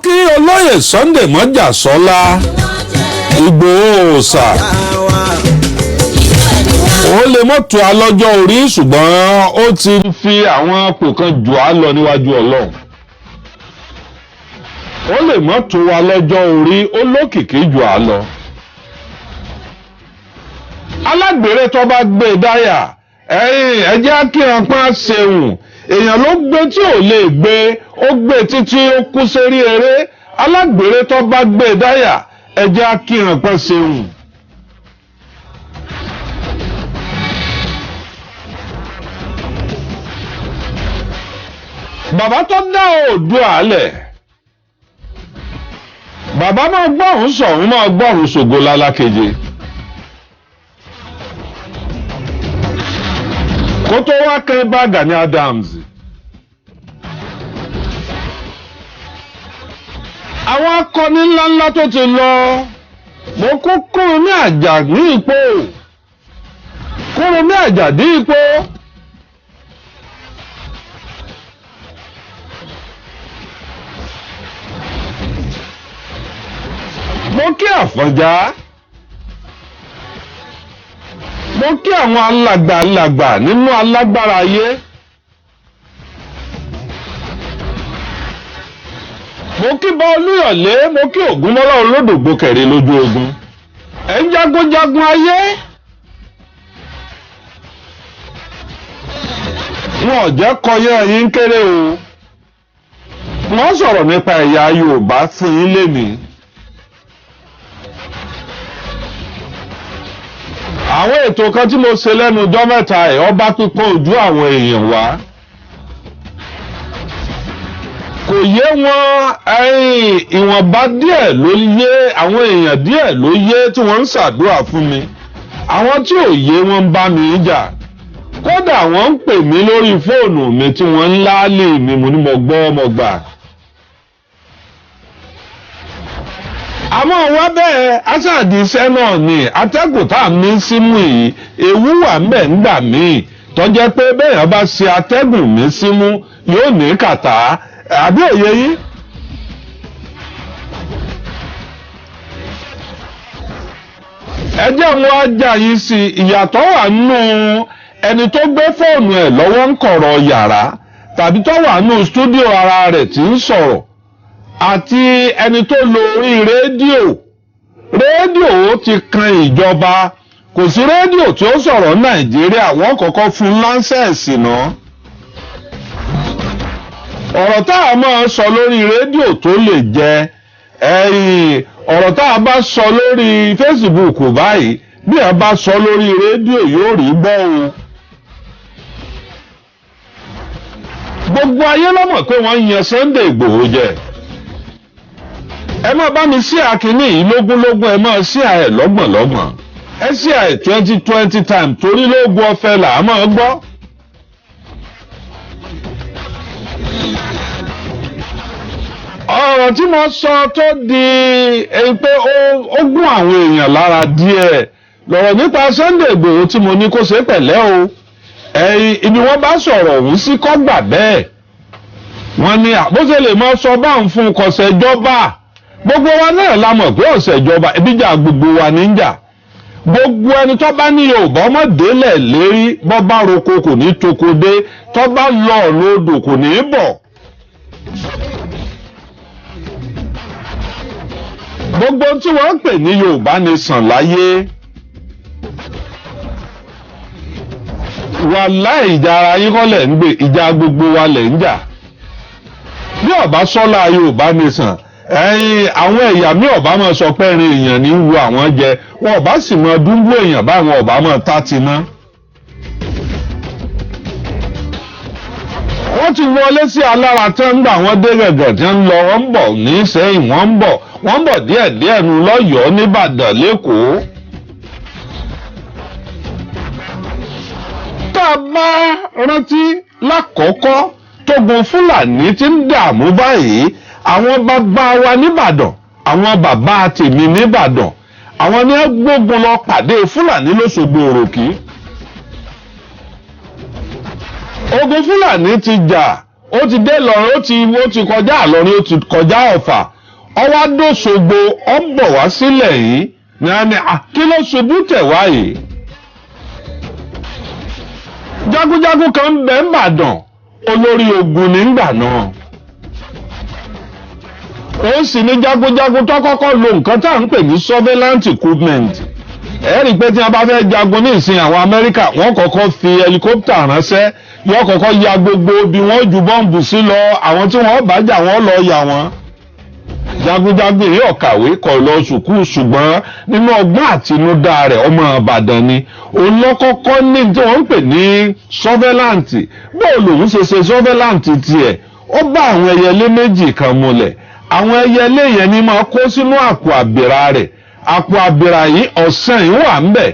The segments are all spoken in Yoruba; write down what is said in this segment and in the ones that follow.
Kí olóyè Sunday Mọ́jàsọ́lá Ìgbòho òòṣà, ó lè mọ́tò alọ́jọ́ orí, ṣùgbọ́n ó ti fi àwọn àpò kan jù á lọ níwájú Ọlọ́run. Ó lè mọ́tò wa lọ́jọ́ orí, ó lókìkí jù á lọ. Alágbèrè tó bá gbé e dáyà, ẹ̀yìn ẹ̀jẹ̀ akíranpá ṣeun. Èèyàn ló gbé tí ò lè gbé, ó gbé títí ó kú sérí eré. Alágbèrè tó bá gbé e dáyà, ẹ̀jẹ̀ akíranpá ṣeun. Bàbá tó dá Oòduà lẹ̀, bàbá máa gbọ́rùn sọ̀run, máa gbọ́rùn ṣògo lálákeje. Kó tó wá kẹ́ bá Gani Adams. Àwọn akọni ńláńlá tó ti lọ, mo kó Kúrúnmí Àjà ní ipò, Kúrúnmí Àjàdí ipò. Mo kí Àfọ̀njá, mo kí àwọn alàgbà alàgbà nínú alágbára ayé. Mo kí bá Olúyọ̀lé, mo kí Ògúnmọ́lá Olódògbò kẹrẹ lójú ogun, ẹ̀ ń jagunjagun ayé. Wọn ò jẹ́ kọyán yín kéré o. Wọ́n sọ̀rọ̀ nípa ẹ̀yà Yorùbá fún yín lénìí. Àwọn ètò kan tí mo ṣe lẹ́nu ọjọ́ mẹ́ta ẹ̀, ọba pípọ́n ojú àwọn èèyàn wá. Kò yé wọn, ìwọ̀nba díẹ̀ ló yé àwọn èèyàn, díẹ̀ ló yé tí wọ́n ń ṣàdúrà fún mi. Àwọn tí ò yé wọn ń bá mi jà. Kódà wọ́n ń pè mí lórí fóònù mi tí wọ́n ń láálè mi, mo ní mo gbọ́ mo gbà. Àmọ́ wá bẹ́ẹ̀, aṣáàdì iṣẹ́ náà ni atẹ́gùn tá a mí símú yìí, ewu wà ń bẹ̀ ńgbà míì tó jẹ́ pé bẹ́ẹ̀ bá ṣe atẹ́gùn mí símú yóò ní kàtá, àbí òye yín? Ẹ jẹ́ wọn ajá yìí sí ìyàtọ̀ wà nínú ẹni tó gbé fóònù ẹ̀ lọ́wọ́ ń kọ̀rọ̀ yàrá tàbí tó wà nínú stúdíò ara rẹ̀ tí ń sọ̀rọ̀ àti ẹni tó lo orí rédíò. Rédíò ó ti kan ìjọba, kò sí rédíò tí ó sọ̀rọ̀ Nàìjíríà, wọ́n kọ́kọ́ fún láńsẹ̀sì náà. Ọ̀rọ̀ tá a máa sọ lórí rédíò tó lè jẹ ẹ̀yìn, ọ̀rọ̀ tá a bá sọ lórí Facebook báyìí, bí a bá sọ lórí rédíò yóò rí gbọ́ o. Gbogbo ayé ló mọ̀ pé wọ́n yan Sunday Igboho jẹ. Ẹ máa bá mi sí àkíní yìí lógúnlógún, ẹ máa sí àẹ̀ lọ́gbọ̀nlọ́gbọ̀n, ẹ sí àẹ̀ 20 20 time, torí lóògùn ọ̀fẹ́ là á máa gbọ́. Ọ̀rọ̀ tí mo sọ tó di pé ó gún àwọn èèyàn lára díẹ̀ lọ̀rọ̀ nípa Sunday Igboho tí mo ní kó ṣe pẹ̀lẹ́ o. Ẹ̀yìn ibi wọ́n bá sọ̀rọ̀ ọ̀hún sí kọ́ gbà bẹ́ẹ̀. Wọ́n ní àbóṣe lè máa sọ bá ń fún kọ̀ṣẹ́ jọba. Gbogbo wa náà la mọ̀ pé ọ̀sẹ̀ ìjọba ebíjà gbogbo wa ní ń jà. Gbogbo ẹni tó bá ní Yorùbá ọmọdélẹ̀ lérí, bọ́ bá roko kò ní toko dé, tó bá lọ ọ̀nà odò kò ní bọ̀. Gbogbo tí wọ́n ń pè ní Yorùbá nation láyé, wàláhì ìjà ara yín kọ́ lẹ̀ ń gbé, ìjà gbogbo wa lẹ̀ ń jà. Bí ọba sọ́lá Yorùbá nation, ẹ̀yin àwọn ẹ̀yà mi ọba máa sọ pé ẹ̀rin èèyàn ní wu àwọn jẹ, wọn ọba sì máa dúnbú èèyàn báwọn ọba máa tá ti ná. Wọ́n ti wọlé sí alára tán ńgbà wọ́n dé gẹ̀gẹ̀ tí ń lọ, wọ́n ń bọ̀ ní sẹ́yìn, wọ́n ń bọ̀, wọ́n ń bọ̀ díẹ̀díẹ̀ nu lọ́yọ̀ọ́ nìbàdàn lẹ́kọ̀ọ́. Tá a bá rántí lákọ̀ọ́kọ́ tógun Fúlàní ti ń dààmú báyìí, àwọn bàbá wa nìbàdàn, àwọn bàbá tèmi nìbàdàn, àwọn ni wọ́n gbógun lọ pàdé Fúlàní lóṣogbo Òròkì. Ogun Fúlàní ti jà, Ó ti dé Ìlọrin, ó ti kọjá Ìlọrin, ó ti kọjá Ọ̀fà, ó wá dÓṣogbo, ó ń bọ̀ wá sílẹ̀ yìí ní a ní kí ló ṣubú tẹ̀ wá yìí? Jagunjagun kan ń bẹ n'Ìbàdàn, olórí ogun nígbà náà. Ó sì ní jagunjagun tó kọ́kọ́ lo nǹkan tá à ń pè ní surveillance equipment. Ẹ rí i pé tí wọ́n bá fẹ́ jagun ní ìsìn, àwọn Amẹ́ríkà, wọ́n kọ́kọ́ fi helicopter ránṣẹ́, yóò kọ́kọ́ ya gbogbo bí wọ́n ju bọ́ǹbù sí lọ, àwọn tí wọ́n bá jà, wọ́n lọ yà wọ́n. Jagunjagun yìí ọ̀kàwé, kọ̀ lọ sùkúù, ṣùgbọ́n nínú ọgbọ́n àtinúdá rẹ̀, ọmọ Ìbàdàn ni, òun lọ́kọ́kọ́ ní tí wọ́n ń pè ní surveillance. Bóò lòun ṣe ṣe surveillance tiẹ̀? Ó bá àwọn ẹyẹlé méjì kan múlẹ̀. Àwọn ẹyẹlé yẹn ni máa kó sínú àpò àbìrà rẹ̀. Àpò àbìrà yìí, ọ̀sán yìí wà ń bẹ̀.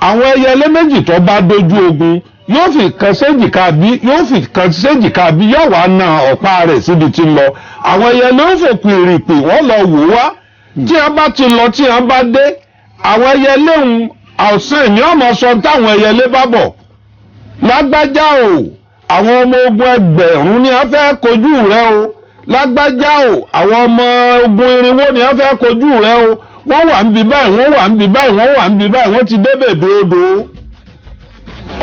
Àwọn ẹyẹlé méjì tó bá dójú ogun, yóò fi kan séjìká bí, yóò fi kan séjìká bí, yóò wá na ọ̀pá rẹ̀ síbi tí ń lọ. Àwọn ẹyẹlé ó fò pìrìpì, wọ́n lọ wò wá. Tí wọ́n bá ti lọ, tí wọ́n bá dé, àwọn ẹyẹlé ń ọ̀sán ìní ọmọ sọ táwọn ẹyẹlé bá bọ̀: "Lágbájá o, àwọn ọmọ ogun 1000 ni wọ́n fẹ́ kojú rẹ o. Lágbájá o, àwọn ọmọ ogun 400 ni wọ́n fẹ́ kojú rẹ o. Wọ́n wà ń bí báyìí, wọ́n wà ń bí báyìí, wọ́n wà ń bí báyìí, wọ́n ti débè dòdò."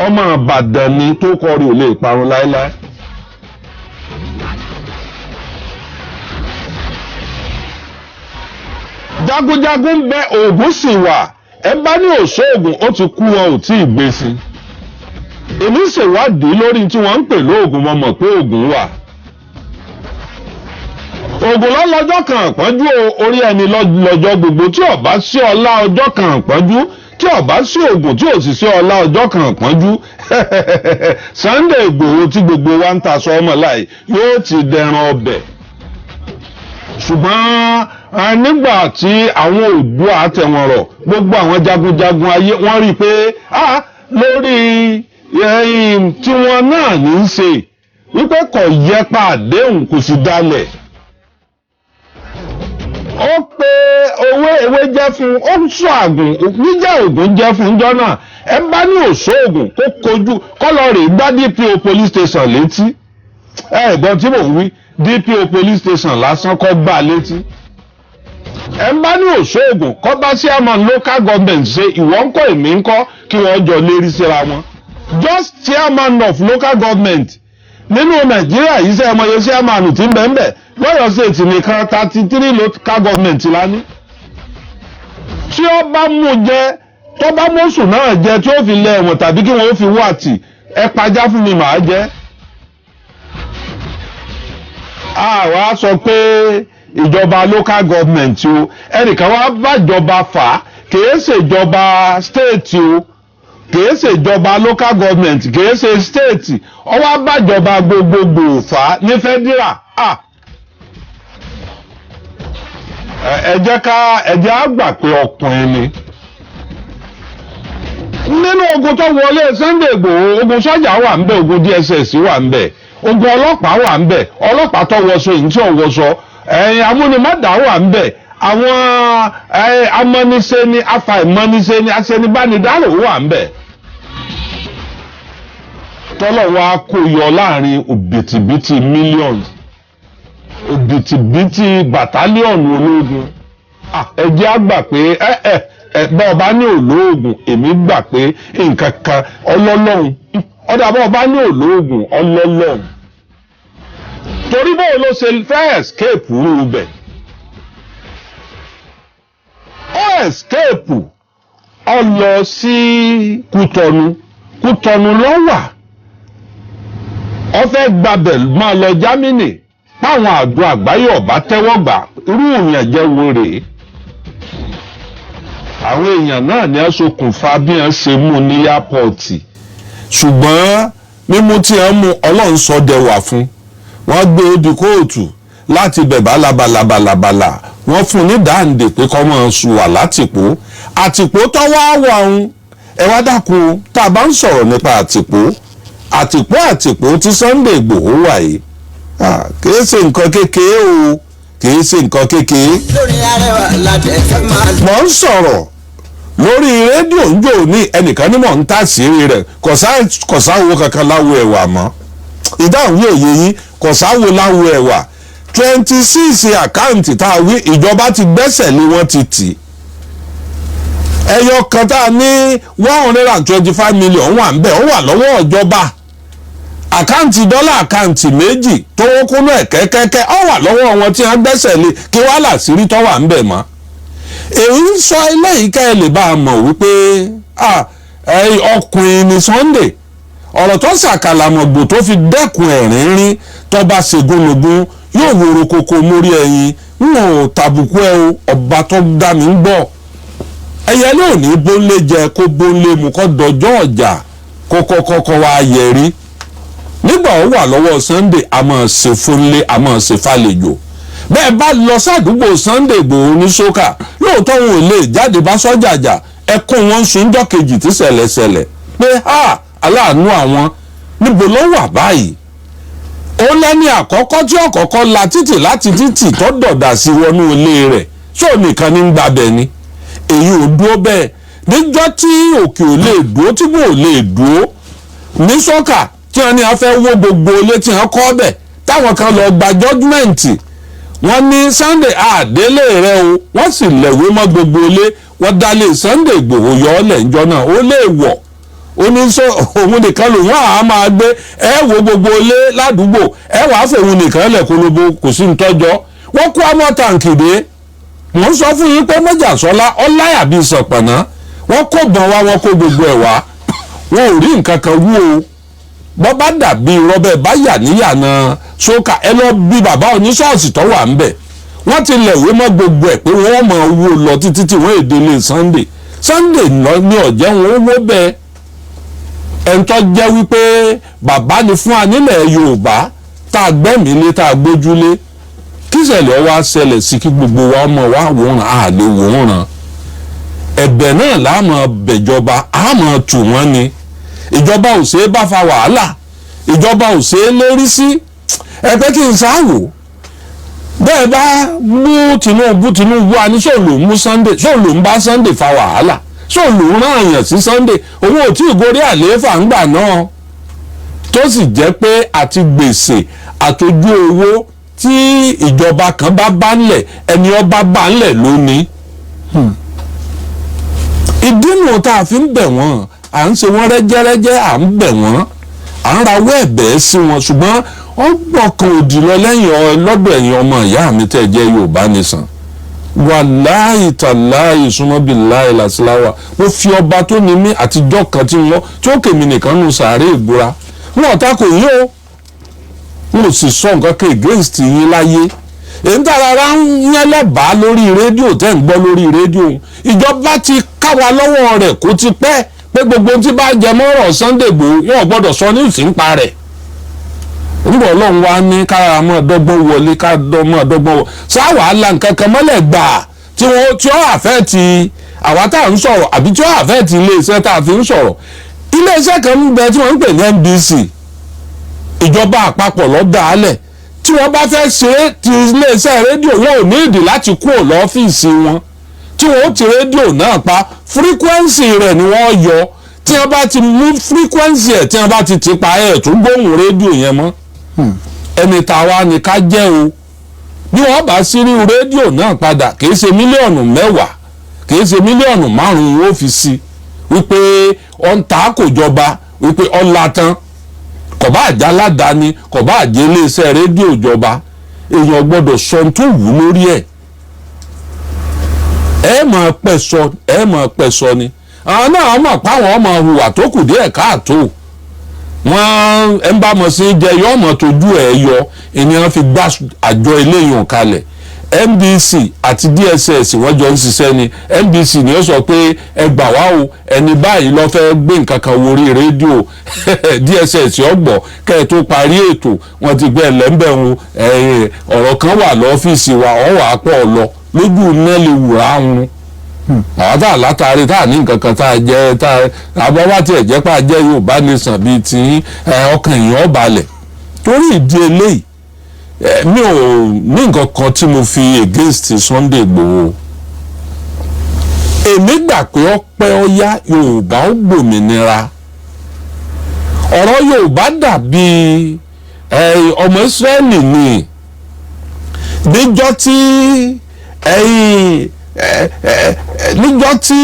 Ọmọ Ìbàdàn ni tó kọrí, ò lè parun láéláé. Jagunjagun ń bẹ, oògùn sì wà. Ẹ bá ní òṣoògùn, ó ti kú, wọn ò tí ì gbé sí. Èmi ṣèwádìí lórí tí wọ́n ń pè lóògùn, mo mọ̀ pé oògùn wà. Oògùn lọ́lọ́jọ́ kan àpọ́njú o, orí ẹni lọ́jọ́ gbogbo. Tí ó bá sí ọlá ọjọ́ kan àpọ́njú, tí ó bá sí oògùn, tí ò sì sí ọlá ọjọ́ kan àpọ́njú, Sunday Ìgbòho tí gbogbo wa ń ta sọ ọmọ láì yóò ti dẹran ọbẹ̀. Ṣùgbọ́n nígbà tí àwọn Oòduà tẹ̀wọ̀n rọ̀, gbogbo àwọn jagunjagun ayé, wọ́n rí i pé lórí tí wọ́n náà ní í ṣe wípé kò yẹ pa àdéhùn, kò sì dalẹ̀. Ó pe owó ewé jẹ́ fún, ó sọ àgùn níjà, ògùn jẹ́ fún jọ́ náà. Ẹ bá ní òṣoògùn, kó kojú kọ́ lọ rè gbá DPO police station létí. Ẹ gbọ́n tí mò ń wí? DPO police station lásán, kọ́ gbá létí. Ẹ bá ní òṣoògùn, kọ́ bá chairman local government ṣe, ìwọ ńkọ́, èmi ńkọ́, kí wọ́n jọ lérí síra wọn. Just chairman of local government nínú Nàìjíríà yìí, sẹ́ ẹ mọye chairman tí ń bẹ ń bẹ lọ́yọ̀ State nìkan? 33 local government la ní. Tí ó bá mú jẹ, tó bá mọ́sùn náà jẹ, tí ó fi lẹ ẹ̀wọ̀n tàbí kí wọ́n fi wá tì, ẹ pajá fún mi, màá jẹ. Àwa sọ pé ìjọba local government o, ẹnìkan wá bájọba fà á, kìí ṣèjọba state o, kìí ṣèjọba local government, kìí ṣe state, ó wá bájọba gbogbogbò fà á ní federal. Ah, ẹ jẹ́ ká ẹ jẹ́ á gbà pé ọkùnrin ni. Nínú ogun tó wọlé Sunday Igboho, ogun sọ́jà wà ń bẹ̀, ogun DSS wà ń bẹ̀, ogun ọlọ́pàá wà ń bẹ̀, ọlọ́pàá tó wọṣọ, èyí tí ò wọṣọ, ẹ̀yìn amúnimọ́dà wà ń bẹ̀, àwọn amọ́nisẹ́ni, afàìmọ́nisẹ́ni, aṣenibánidárò wà ń bẹ̀. Tọ́lọ̀ wa kó yọ láàrin òbítíbitì millions, òbítíbitì battalion ológun. Ẹ jẹ́ á gbà pé ẹ ẹ ẹ bá ọba ní olóògùn, èmi gbà pé nǹkan kan ọlọ́lọ́hun ọ̀dà, bá ọba ní olóògùn ọlọ́lọ́hun, torí bóun ló ṣe fẹ́ escape rú bẹ̀. Ó escape, ó lọ sí Kútọ́nù. Kútọ́nù ló wà. Ó fẹ́ gbabẹ̀ máa lọ Germany, páwọn àjọ àgbáyé ọ̀bá tẹ́wọ́ gbà. Irú ìyànjẹ wo rèé? Àwọn èèyàn náà ní ẹ ṣokùnfà bí wọ́n ṣe mú ní airport. Ṣùgbọ́n mímú tí wọ́n mú, Ọlọ́run sọ dẹwà fún. Wọ́n gbé e di kóòtù láti bẹ̀ bálabàlàbàlàbàlà, wọ́n fún un ní dáǹdè pé kọ́ máa sùn wà látìpó. Àtìpó tó wá wà ń, ẹ wá dákun, tá a bá ń sọ̀rọ̀ nípa àtìpó, àtìpó, àtìpó tí Sunday Igboho wà yìí, kìí ṣe nǹkan kékeré o, kìí ṣe nǹkan kékeré. Lórí arẹwà ládẹ fẹ́ máa lò. Mọ̀ ń sọ̀rọ̀ lórí rédíò ń jò ní, ẹnìkan ní mọ̀ ń tàṣírí rẹ̀, kò sáwo kankan láwo ẹ̀wà mọ́. Ìdáhùn yóò yé yín. Kò sáwo láwo ẹ̀wà. 26 account tá a wí, ìjọba ti gbẹ́sẹ̀ lé, wọ́n ti tì. Ẹyọ kan tá a ní 125 million wà ń bẹ̀, ó wà lọ́wọ́ ìjọba. Account dọ́là, account méjì tó wọ́n kúnú ẹ̀ kẹ́kẹ́kẹ́, ó wà lọ́wọ́ wọn tí wọ́n gbẹ́sẹ̀ lé. Kí wàá làṣírí tó wà ń bẹ̀ mọ́? Èyí ń sọ eléyìí ká ẹ lè bá a mọ̀ wípé ọkùnrin ni Sunday. Ọ̀rọ̀ tó ṣàkàlàmọ̀gbò tó fi dẹ́kun ẹ̀rín rín, tó bá ṣe gúnlógún yóò wòrò koko mórí ẹyin. N ò tàbùkù ẹ o, ọba tó dá mi ń gbọ́. Ẹyẹ ló ní bónlé jẹ kó bónlé mu, kó dọjọ́ ọjà kó kọ́kọ́ wá yẹrí. Nígbà ó wà lọ́wọ́ Sunday, a máa ṣe fúnlé, a máa ṣe fàlejò. Bẹ́ẹ̀ bá lọ sádùúgbò Sunday Igboho ní sókà, lóòótọ́ wọn ò lè jáde bá sọ́jà jà, ẹkún wọn ń sunjọ́ kejì tí ṣẹlẹ̀ṣẹlẹ̀ pé ha, aláàánú àwọn, níbo ló wà báyìí? Ó lẹ́ni àkọ́kọ́ tí ọ̀kọ́kọ́ la títì láti títì tó dọ̀dà sí wọnú ilé rẹ̀, ṣó nìkan ní gbàbẹ̀ ni? Èyí ò dúró bẹ́ẹ̀. Níjọ́ tí òkè ò lè dúró, tí kò lè dúró ní sọ́kà, tí wọ́n ní a fẹ́ wó gbogbo ilé tí wọ́n kọ́ bẹ̀, táwọn kan lọ gba judgement, wọ́n ní Sunday àdélé rẹ o, wọ́n sì lẹ̀wé mọ́ gbogbo ilé, wọ́n dálé Sunday Ìgbòho yọ ọ́ lẹ̀ ńjọ́ náà. Ó lè wọ̀, ó ní sọ òun nìkan lòun àá máa gbé. Ẹ wo gbogbo ilé ládùúgbò, ẹ wàá fòun nìkan lẹ̀ kólóbó, kò sí ntọ́jọ́. Wọ́n kó amọ̀ tàǹkì dé. Mò ń sọ fún yín pé mọ́jàsọ́lá ọláyà bíi sọ̀pọ̀nà. Wọ́n kó bọ̀n wá, wọ́n kó gbogbo ẹ̀ wá, wọn ò rí nǹkan kan wú o. Bọ́ bá dàbí rọ́bẹ̀ bá yà níyànà sókà, ẹ lọ bí bàbá oníṣọ́ọ̀sì tó wà ń bẹ̀. Wọ́n ti lẹ̀wé mọ́ gbogbo ẹ̀ pé wọ́n máa wó lọ títí tí wọ́n èdè lé Sunday. Sunday ní ọ̀jẹ̀ wọn ó wó bẹ́ẹ̀. Ẹ̀ńtọ́ jẹ́ wípé bàbá ni fún wa nílẹ̀ Yorùbá, tá a gbẹ́mìí lé, tá a gbójúlé, kí ìṣẹ̀lẹ̀ wá ṣẹlẹ̀ sí, kí gbogbo wa ọmọ wa wòran, a lè wòran. Ẹ̀bẹ̀ náà láàmú bẹ̀jọba, àmọ́ tù wọ́n ni. Ìjọba ò ṣeé bá fa wàhálà, ìjọba ò ṣeé lérí sí. Ẹ pé kí n sáwò bẹ́ẹ̀ bá mú Tinubu, Tinubu a ní sóò ló ń mú Sunday, sóò ló ń bá Sunday fa wàhálà, sóò ló ń rán àyàn sí Sunday? Òun ò tí ì gorí àlééfà ńgbà náà, tó sì jẹ́ pé àti gbèsè àtojú owó tí ìjọba kan bá bá ńlẹ̀, ẹni ọba bá ńlẹ̀ lónìí. Ìdí nù tá a fi ń bẹ̀ wọ́n, à ń ṣe wọ́n rẹ́jẹ́rẹ́jẹ́, à ń bẹ̀ wọ́n, à ń rawọ́ ẹ̀bẹ̀ sí wọn, ṣùgbọ́n wọ́n gbọ̀kan òdì lọ lẹ́yìn lọ́dọ̀. Ẹ̀yin ọmọ ìyá mi tẹ́ jẹ́ Yorùbá nìsan, wàláhì tàláhì súnmọ́ bí láì làṣìláwà, mo fi ọba tó ní mí àtijọ́ kan tí wọ́n tí ó kèmí nìkan nù sàárè ìbúra, wọn ò takò yín o, wọn ò sì sọ nǹkan kan against yín láyé. Èyí tí ara ń yẹn lẹ́bàá lórí rédíò tẹ́ ń gbọ́ lórí rédíò, ìjọba ti ká wa lọ́wọ́ rẹ̀ kó ti pẹ́ pé gbogbo tí bá jẹ mọ́rọ̀ Sunday Igboho, wọn ò gbọ́dọ̀ sọ ní ìsìnpa rẹ̀. Nígbà Ọlọ́run wa ní kára mọ́ dọ́gbọ́n wọlé, ká mọ́ dọ́gbọ́n wọ sáwàá la nǹkan kan mọ́lẹ̀ gbà tí wọ́n tí ó affect àwa tá à ń sọ̀rọ̀, àbí tí ó affect iléeṣẹ́ tá a fi ń sọ̀rọ̀. Iléeṣẹ́ kan ń bẹ tí wọ́n ń pè ní NBC, ìjọba àpapọ̀ ló dá a lẹ̀. Tí wọ́n bá fẹ́ ṣe é ti iléeṣẹ́ rédíò, wọn ò ní ìdí láti kúrò lọ́fíìsì wọn tí wọ́n ó ti rédíò náà pa. Frequency rẹ̀ ni wọ́n yọ. Tí wọ́n bá ti mú frequency ẹ̀, tí wọ́n bá ti ti pa ẹ̀, tó gbóhùn rédíò yẹn mọ́. Ẹni tàwa ni ká jẹ́ o. Bí wọ́n bá sí rí rédíò náà padà, kì í ṣe mílíọ̀nù 10, kì í ṣe mílíọ̀nù 5 ó fi sí wípé ọ̀n ta kò jọba, wípé ọ̀la tán. Kò bá àjẹ́ aládàáni, kò bá àjẹ́ iléeṣẹ́ rédíò ìjọba, èèyàn gbọ́dọ̀ sọ ohun tó wù ú lórí ẹ̀. Ẹ máa pẹ̀ sọ, ẹ máa pẹ̀ sọ ni. Àwọn náà mọ̀ páwọn ọmọ hùwà tó kù díẹ̀ káàtó, wọ́n ẹ ń bá mọ̀ sí jẹ yọ ọmọ tójú ẹ̀ yọ. Ènìyàn fi gbá àjọ eléyìí kalẹ̀. NBC àti DSS, wọ́n jọ ń ṣiṣẹ́ ni. NBC ni ó sọ pé ẹ gbà wá o, ẹni báyìí ló fẹ́ gbé nǹkan kan worí rédíò. DSS ọgbọ̀ kẹ́ ẹ tó parí ètò, wọ́n ti gbé ẹlẹ́ńbẹ̀rún. Ọ̀rọ̀ kan wà lọ́fíìsì wa, ọ̀ wà pọ̀ lọ lójú iná lè wùrà ń àwọn tá a látàrí tá a ní nǹkan kan tá a jẹ, tá a àbọ̀ wá tiẹ̀ jẹ́ pé a jẹ́ Yorùbá nation bíi ti ọkàn èèyàn balẹ̀. Torí ìdí eléyìí, mi ò ní nǹkan kan tí mo fi against Sunday Igboho. Èmi gbà pé ọpẹ́ ọyá, Yorùbá ó gbòmìnira. Ọ̀rọ̀ Yorùbá dàbí Ọmọ Ísírẹ́lì ni. Níjọ́ tí ẹ̀yìn níjọ́ tí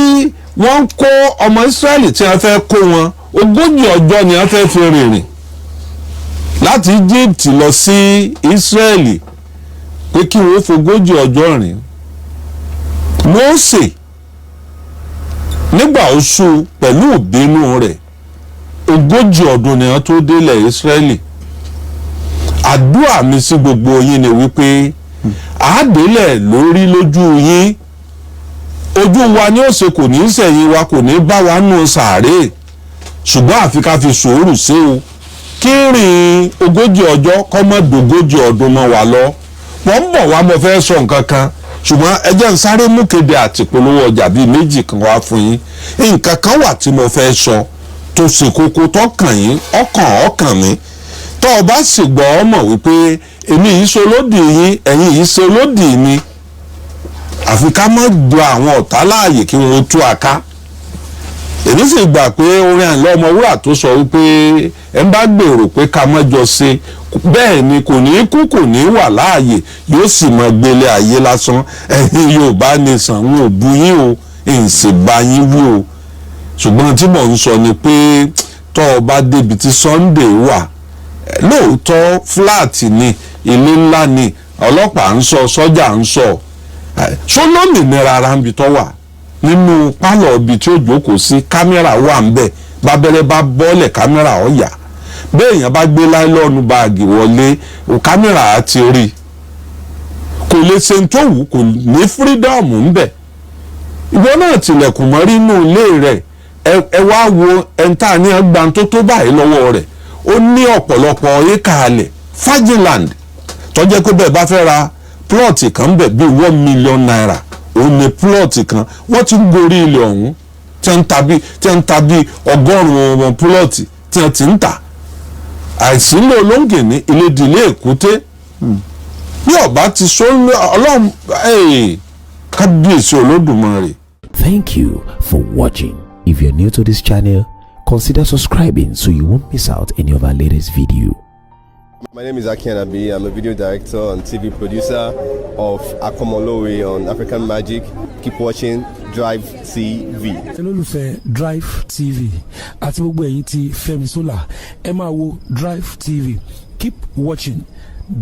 wọ́n ń kó ọmọ Ísírẹ́lì, tí wọ́n fẹ́ kó wọn, 40 ọjọ́ ni wọ́n fẹ́ fi rìnrìn láti Egypt lọ sí Ísírẹ́lì, pé kí wọ́n 40 ọjọ́ rìn. Mósè, nígbà oṣù, pẹ̀lú ìbínú rẹ̀, 40 ọdún ni wọ́n tó délẹ̀ Ísírẹ́lì. Àdúrà mi sí gbogbo yín ni wípé àádélẹ̀ lórí lójú yín, ojú wa ni ó ṣe, kò ní í sẹ̀yìn wa, kò ní bá wa nù sàárè. Ṣùgbọ́n àfi ká fi sùúrù sí o, kí rìn 40 ọjọ́ kọ́mọ́dógójì ọdún mọ́ wa lọ. Wọ́n ń bọ̀ wá, mo fẹ́ sọ nǹkan kan, ṣùgbọ́n ẹ jẹ́ n sáré mú kéde àti ìpolówó ọjà bíi méjì kan wá fún yín. Nǹkan kan wà tí mo fẹ́ sọ tó ṣe kókó, tó kàn yín, ọkàn ọkàn mi. Tó o bá sì gbọ́, ọ mọ̀ wípé èmi yìí ṣe olódì yín, ẹ̀yin yìí ṣe olódì mi. Àfi ká má gba àwọn ọ̀tá láàyè kí wọ́n tú àká. Èmi sì gbà pé orin Àyìnlá Ọmọwúrà tó sọ wípé ẹ ń bá gbèrò pé ká má jọ ṣe bẹ́ẹ̀ ni, kò ní kú, kò ní wà láàyè, yóò sì mọ gbélé ayé lásán. Ẹ̀yin Yorùbá nation, ń ò bu yín o, ń sì bá yín wí o, ṣùgbọ́n tí mò ń sọ ni pé tọ́ ọ bá débi tí Sunday wà, lóòótọ́ flat ni, ilé ńlá ni, ọlọ́pàá ń sọ, sọ́jà ń sọ, sọlọ́mìnira ara ń bi tọ́ wà nínú pálọ̀ ibi tí ó jókòó sí, kámẹ́rà wà ń bẹ̀. Bábẹ́rẹ́ bá bọ́ọ̀lẹ̀, kámẹ́rà ọ̀yà. Bẹ́ẹ̀ èèyàn bá gbé nylon bag wọlé, kámẹ́rà á ti rí. Kò lè ṣe tó wù, kò ní freedom ń bẹ̀. Ìwọ náà tilẹ̀kùn mọ́rí inú ilé rẹ̀. Ẹ wá wo ẹni tá a ní ọgbà tó tó báyìí lọ́wọ́ rẹ̀. Ó ní ọ̀pọ̀lọpọ̀ éka alẹ̀, Fajiland, tó jẹ́ pé bẹ́ẹ̀ bá fẹ́ ra plot kan bẹ̀, bíi ₦1 million òun ní plot kan. Wọ́n ti ń gorí ilẹ̀ ọ̀hún tí wọ́n ń ta bí 100 plot tí wọ́n ti ń tà. Àìsílẹ̀ olóńgè ní ilé ìdílé èkúté bí ọba ti sọ Ọlọ́run, kábíyèsí Olódùmarè. Thank you for watching. If you're new to this channel, consider subscribing so you won't miss out any of our latest video. My name is Aki Anabi. I'm a video director and TV producer of Akomolowe on African Magic. Keep watching Drive TV. Olólùfẹ́ Drive TV àti gbogbo ẹ̀yin tí Fẹ́mi Sola, ẹ máa wo Drive TV. Keep watching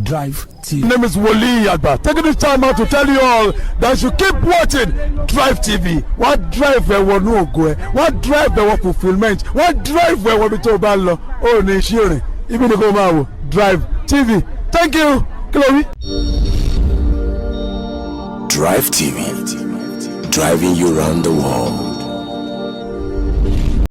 Drive TV. My name is Wole Agba. Taking this time out to tell you all that you keep watching Drive TV. Wọ́n drive ẹ wọnú ògo ẹ, wọ́n drive ẹ wọ fulfilment, wọ́n drive ẹ wọ ibi tó o bá lọ. Ó ní iṣẹ́ rìn, ibi ni kò máa wò Drive TV. Thank you. Kí ló wí? Drive TV, driving you round the world.